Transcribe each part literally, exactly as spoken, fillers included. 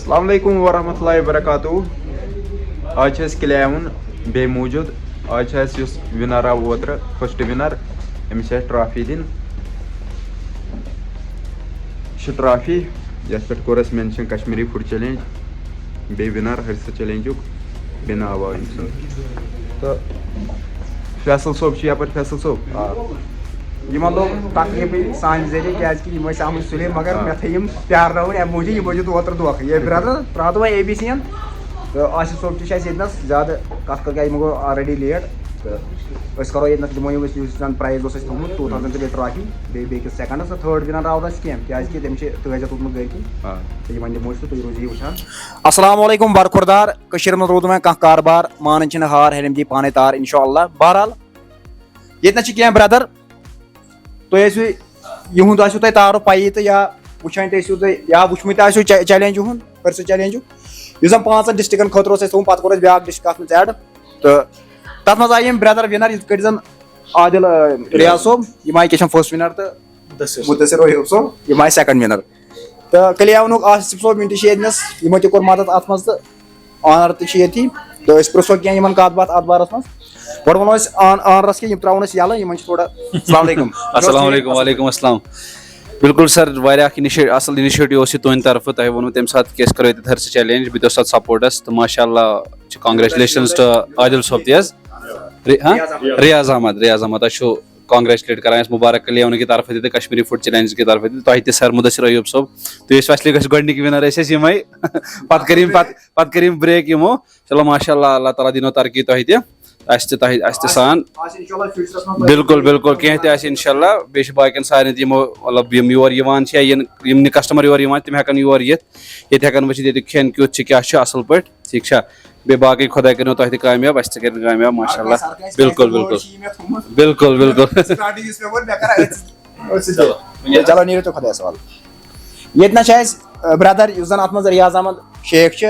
السلام علیکم ورحمۃ اللہ وبرکاتہ۔ آز چھِ أسۍ کلیوُن بیٚیہِ موٗجوٗد۔ آز چھِ اَسہِ یُس وِنر آو اوترٕ، فٔسٹ وِنر، أمِس چھِ اَسہِ ٹرافی دِنۍ۔ یہِ چھِ ٹرافی، یَتھ پٮ۪ٹھ کوٚر اَسہِ مینشن کشمیٖری فوڈ چیلنج، بیٚیہِ وِنر ہرسا چیلنجُک، بیٚیہِ ناو آو أمۍ سُنٛد۔ تہٕ فیصل صٲب چھُ یَپٲرۍ، فیصل صٲب۔ آ۔ یِمن لوٚگ تکلیٖفٕے سانہِ ذٔریعہٕ، کیازِ کہِ یِم ٲسۍ آمٕتۍ سُلے، مگر مےٚ تھٲے یِم پیارناوٕنۍ اَمہِ موٗجوٗب، یہِ موٗجوٗب اوترٕ دھوکہٕ۔ یے برٛدر، ترٛاو تہٕ وۄنۍ اے بی سی یَن۔ تہٕ آصف صٲب تہِ چھِ اَسہِ ییٚتہِ نَس زیادٕ کَتھ کَرُن، کیازِ یِمو گوٚو آلریڈی لیٹ۔ تہٕ أسۍ کَرو ییٚتہِ نَس، دِمو یِم أسۍ، یُس زَن پرٛایز اوس اَسہِ تھوٚومُت، ٹوٗ تھاوزنٛڈ تہٕ بیٚیہِ ٹرٛافی، بیٚیہِ بیٚیہِ کِس سیکنڈَس تہٕ تھٲرڈ وِنَر آو نہٕ اَسہِ کینٛہہ، کیازِ کہِ تٔمِس چھِ تٲجَت ووتمُت گَرِکِنۍ۔ آ۔ تہٕ یِمَن دِمو أسۍ تہٕ تُہۍ روٗزِو یہِ وٕچھان۔ السلام علیکم برخوردار، کٔشیٖرِ منٛز روٗد وۄنۍ کانٛہہ کاربار، مانان چھِنہٕ ہار، ہیٚرِم دی پانَے تار، اِنشاء اللہ۔ بہرحال، ییٚتہِ نَس چھِ کینٛہہ برٛدر، تُہۍ ٲسِو، یِہُنٛد آسِوٕ تۄہہِ تعارُف پَیی تہٕ یا وٕچھان تہِ ٲسِو تُہۍ، یا وٕچھمُت تہِ آسِوٕ چے-، چیلنج یِہُنٛد، فٔسٹ چیلنجُک، یُس زَن پانٛژَن ڈِسٹرٛکَن خٲطرٕ اوس، اَسہِ تھوٚومُت، پَتہٕ کوٚر اَسہِ بیٛاکھ ڈِسٹرٛکٹ اَتھ منٛز ایڈ۔ تہٕ تَتھ منٛز آیہِ یِم برٛدر وِنَر، یِتھ کٲٹھۍ زَن عادل، آ، ریاض صٲب، یِم آیہِ کیٛاہ چھِ فٔسٹ وِنَر تہٕ مُدثر رحیٖم صٲب، یِم آیہِ سیکنڈ وِنَر۔ تہٕ کلیونُک آصف صٲب، یِم تہِ چھِ ییٚتہِ نَس، یِمو تہِ کوٚر مدد اَتھ منٛز تہٕ آنر تہِ چھِ ییٚتی۔ تہٕ أسۍ پرٛژھو کینٛہہ یِمن کَتھ باتھ اَتھ بارَس منٛز۔ گۄڈٕ وَنو أسۍ آن-، آنرَس کہِ یِم ترٛاوَن أسۍ یَلہٕ، یِمن چھِ تھوڑا۔ السلام علیکم۔ السلام علیکم، وعلیکم السلام۔ بِلکُل سَر، واریاہ اَکھ اِنِشے-، اَصٕل اِنِشیٹِو اوس یہِ تُہٕنٛدِ طرفہٕ، تۄہہِ ووٚنوُ تَمہِ ساتہٕ کہِ أسۍ کَرو ییٚتٮ۪تھ ہر سُہ چیلنج، بہٕ تہِ اوسُس تَتھ سپوٹَس تہٕ ماشاء اللہ چھِ congratulations to عادل صٲب تہِ حظ۔ ری-، ہاں؟ ریاض احمد۔ ریاض احمد، تۄہہِ چھُو congratulate کران أسۍ مبارک کلیونہٕ کہِ طرفہٕ تہِ تہٕ کشمیٖری فوڈ چیلنج کہِ طرفہٕ تہِ، تۄہہِ تہِ سر مدثر ایوب صٲب۔ تُہۍ ٲسِو اَسہِ لیے گۄڈٕنِکۍ وِنر، أسۍ ٲسۍ یِمے۔ پتہٕ کٔرۍ یِم، پتہٕ، پتہٕ کٔرۍ یِم بریک یِمو۔ چلو ماشاء اللہ، اللہ تعالیٰ دِنو ترقی تۄہہِ تہِ، اَسہِ تہِ تۄہہِ، اَسہِ تہِ سان۔ آسہِ انشاءاللہ future س منٛز۔ بِلکُل، بِلکُل، کینٛہہ تہِ آسہِ انشاءاللہ۔ بیٚیہِ چھِ باقین سارنٕے تہِ یِمو، مطلب، یِم یور یِوان چھِ یا یِن، یِم نہٕ کسٹمر یور یِوان، تِم ہٮ۪کن یور یِتھ، ییٚتہِ ہٮ۪کن وٕچھِتھ ییٚتیُک کھٮ۪ن کیُتھ چھِ، کیٛاہ چھُ اَصٕل پٲٹھۍ۔ ٹھیٖک چھا؟ بیٚیہِ باقٕے خۄداے کٔرِنو تۄہہِ تہِ کامیاب، اَسہِ تہِ کٔرِن کامیاب، ماشاء اللہ۔ بِلکُل، بِلکُل۔ بِلکُل، بِلکُل۔ چلو، نیٖرِو تُہۍ خۄدایَس حوالہٕ۔ ییٚتہِ نہ چھِ اَسہِ، آ، برٛدر، یُس زَن اَتھ منٛز ریاض احمد شیخ چھِ،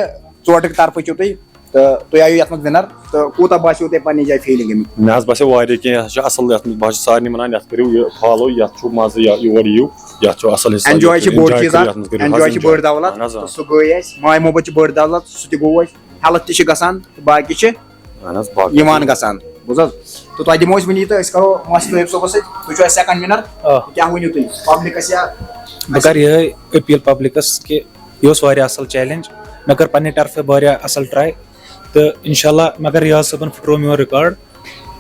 ژوٹٕکۍ طرفہٕ چھِو تُہۍ، تہٕ تُہۍ آیِو یَتھ منٛز وِنَر، تہٕ کوٗتاہ باسیو تۄہہِ پنٛنہِ جایہِ فیٖلِنٛگ اَمیُک؟ مےٚ حظ باسیو واریاہ کینٛہہ، یہِ حظ چھُ اَصٕل، یَتھ منٛز بہٕ حظ چھُس سارنٕے وَنان، یَتھ کٔرِو یہِ فالو، یَتھ چھُ مَزٕ، یہِ یور یِیِو، یَتھ چھُ اَصٕل حِساب، enjoy چھِ بوٚڑ enjoy چیٖز کٔرِو اَکھ، یَتھ منٛز کٔرِو حظ enjoy چھِ enjoy۔ بٔڑ دولت۔ اَہَن حظ، آ۔ تہٕ سُہ گٔے اَسہِ، ماے محبت چھِ بٔڑ دولت، سُہ تہِ گوٚو اَسہِ، ہیلتھ تہِ چھِ گژھان، تہٕ باقٕے چھِ اَہَن حظ، باقٕے یِوان گژھان۔ بوٗز حظ؟ تہٕ تۄہہِ دِمو أسۍ وٕنی تہٕ أسۍ کَرو ماسٹر طیب صٲبَس سۭتۍ، تُہۍ چھِو اَسہِ سیکنڈ وِنَر، آ۔ کیٛاہ ؤنِو تُہۍ پبلِکَس یا بہٕ کَرٕ یِہوٚے اپیٖل پبلِکَس کہِ یہِ اوس واریاہ اَصٕل چیلنج، مےٚ کٔر پنٛنہِ طرفہٕ واریاہ اَصٕل ٹراے، تہٕ انشاءاللہ مگر ریاض صٲبَن پھٕٹرو میون ریکارڈ۔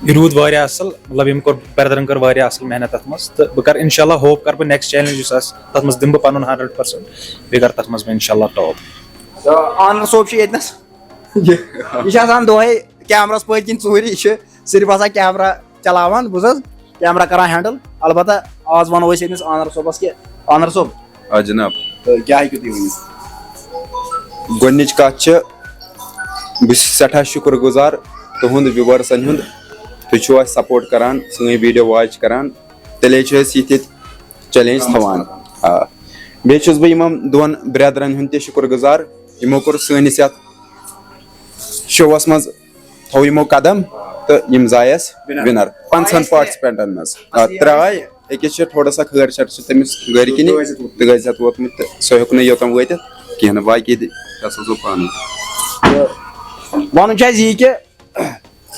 یہِ روٗد واریاہ اَصٕل، مطلب، ییٚمۍ کوٚر، برٛدرَن کٔر واریاہ اَصٕل محنت اَتھ منٛز، تہٕ بہٕ کَرٕ انشاءاللہ ہوپ کَرٕ بہٕ نیکسٹ چیلنج یُس آسہِ، تَتھ منٛز دِمہٕ بہٕ پَنُن ہنڈرڈ پٔرسنٹ، بیٚیہِ کَرٕ تَتھ منٛز بہٕ انشاءاللہ ٹاپ۔ تہٕ آنر صٲب چھُ ییٚتہِ نَس۔ یہِ چھُ آسان دۄہے کیمراہَس پٔتۍ کِنۍ ژوٗرِ، یہِ چھُ صرف آسان کیمرا چلاوان، بوٗز حظ؟ کیمرا کران ہینڈل۔ البتہ آز وَنو أسۍ أمِس آنر صٲبَس کہِ آنر صٲب، آ جناب۔ تہٕ کیٛاہ ہیٚکِو تُہۍ ؤنِتھ؟ گۄڈٕنِچ کَتھ چھِ، بہٕ چھُس سٮ۪ٹھاہ شُکُر گُزار تُہُنٛد ویوٲرسَن ہُنٛد۔ تُہۍ چھِو اَسہِ سپوٹ کران، سٲنۍ ویٖڈیو واچ کران، تیٚلے چھِ أسۍ یِتھۍ یِتھۍ چیلنج تھاوان۔ آ، بیٚیہِ چھُس بہٕ یِمَن دۄن برٛدرَن ہُنٛد تہِ شُکُر گُزار، یِمو کوٚر سٲنِس یَتھ شووَس منٛز تھوٚو یِمو قدم تہٕ یِم زایَس وِنَر۔ وِنَر پنٛژاہَن پارٹِسِپٮ۪نٛٹَن منٛز۔ آ، ترٛےٚ آے، أکِس چھِ تھوڑا سا خٲر شَر چھِ تٔمِس گَرِ کِنی تہٕ غٲزیَت ووتمُت تہٕ سُہ ہیوٚک نہٕ یوٚتَن وٲتِتھ کِہیٖنۍ نہٕ، باقٕے دِ-، فیصل صٲب پانَے۔ تہٕ وَنُن چھُ اَسہِ یی کہِ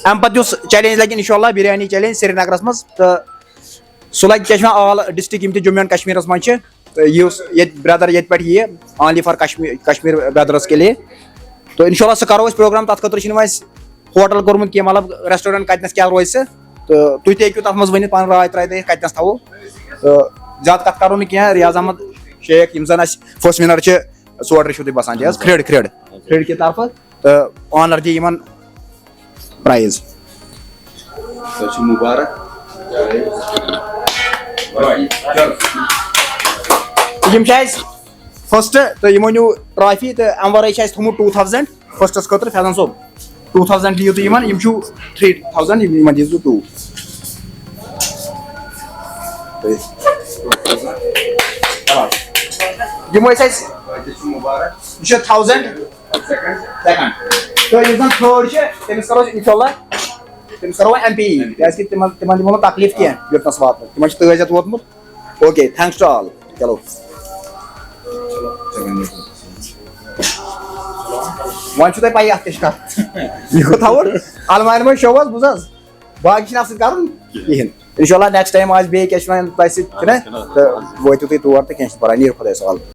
اَمہِ پَتہٕ یُس چیلنج لَگہِ اِنشاءاللہ بِریانی چیلنج سرینگرَس منٛز، تہٕ سُہ لَگہِ کیٛاہ چھِ وَنان آل ڈِسٹِرٛکٹ یِم تہِ جموں اینڈ کشمیٖرَس منٛز چھِ، تہٕ یُس ییٚتہِ برٛدر ییٚتہِ پٮ۪ٹھ یِیہِ، اونلی فار کشمیٖر، کشمیٖر برٛدرَس کے لیے۔ تہٕ اِنشاءاللہ سُہ کَرو أسۍ پروگرام، تَتھ خٲطرٕ چھِنہٕ وۄنۍ اَسہِ ہوٹل کوٚرمُت کینٛہہ، مطلب ریسٹورنٹ کَتہِ نَس کیٛاہ روزِ سُہ، تہٕ تُہۍ تہِ ہیٚکِو تَتھ منٛز ؤنِتھ پَنٕنۍ راے ترٛٲیِتھ أسۍ کَتہِ نَس تھاوو۔ تہٕ زیادٕ کَتھ کَرو نہٕ کینٛہہ، ریاض احمد شیخ یِم زَن اَسہِ فٔسٹ وِنَر چھِ، ژوٹرِ چھِو تُہۍ بَسان، تہِ حظ کھرٛیٚڈ کھرٛیٚڈ کھرٛیٚڈ کہِ طرفہٕ۔ تہٕ آنر دِ یِمن پرایز۔ تۄہہِ چھُ مُبارک۔ یِم چھِ اَسہِ فٔسٹ تہٕ یِمو نیوٗ ٹرافی تہٕ اَمہِ وَرٲے چھِ اَسہِ تھوٚمُت ٹوٗ تھاوزنٛڈ فٔسٹَس خٲطرٕ فیضان صٲب۔ ٹوٗ تھاوزنٛڈ دِیِو تُہۍ یِمن، یِم چھِو تھرٛی تھاوزنٛڈ، یِمن دِیِو تُہۍ ٹوٗ۔ یِم ٲسۍ اَسہِ، یہِ چھُ تھاوزنٛڈ۔ سیکنڈ۔ تہٕ یُس زَن تھٲرڈ چھِ، تٔمِس کَرو أسۍ اِنشاءاللہ، تٔمِس کَرو وۄنۍ ایم پی ای، کیٛازِکہِ تِمَن، تِمَن دِمو نہٕ تکلیٖف کینٛہہ یوٚتنَس واتنَس۔ تِمَن چھِ تٲج اَتھ ووتمُت۔ Okay, thanks to all۔ چلو۔ وۄنۍ چھُو تۄہہِ پَیی اَتھ کیٛاہ چھُ کَرُن۔ یہِ گوٚو تھاوُن اَلمارِ منٛز شووَس، بوٗز حظ؟ باقٕے چھِنہٕ اَتھ سۭتۍ کَرُن کِہیٖنۍ۔ اِنشاء اللہ next time آسہِ بیٚیہِ کیٛاہ چھِ وَنان تۄہہِ سۭتۍ، چھُنہ؟ تہٕ وٲتِو تُہۍ تور تہٕ کینٛہہ چھُنہٕ پَرواے، نیٖرِو خۄدایَس حوالہٕ۔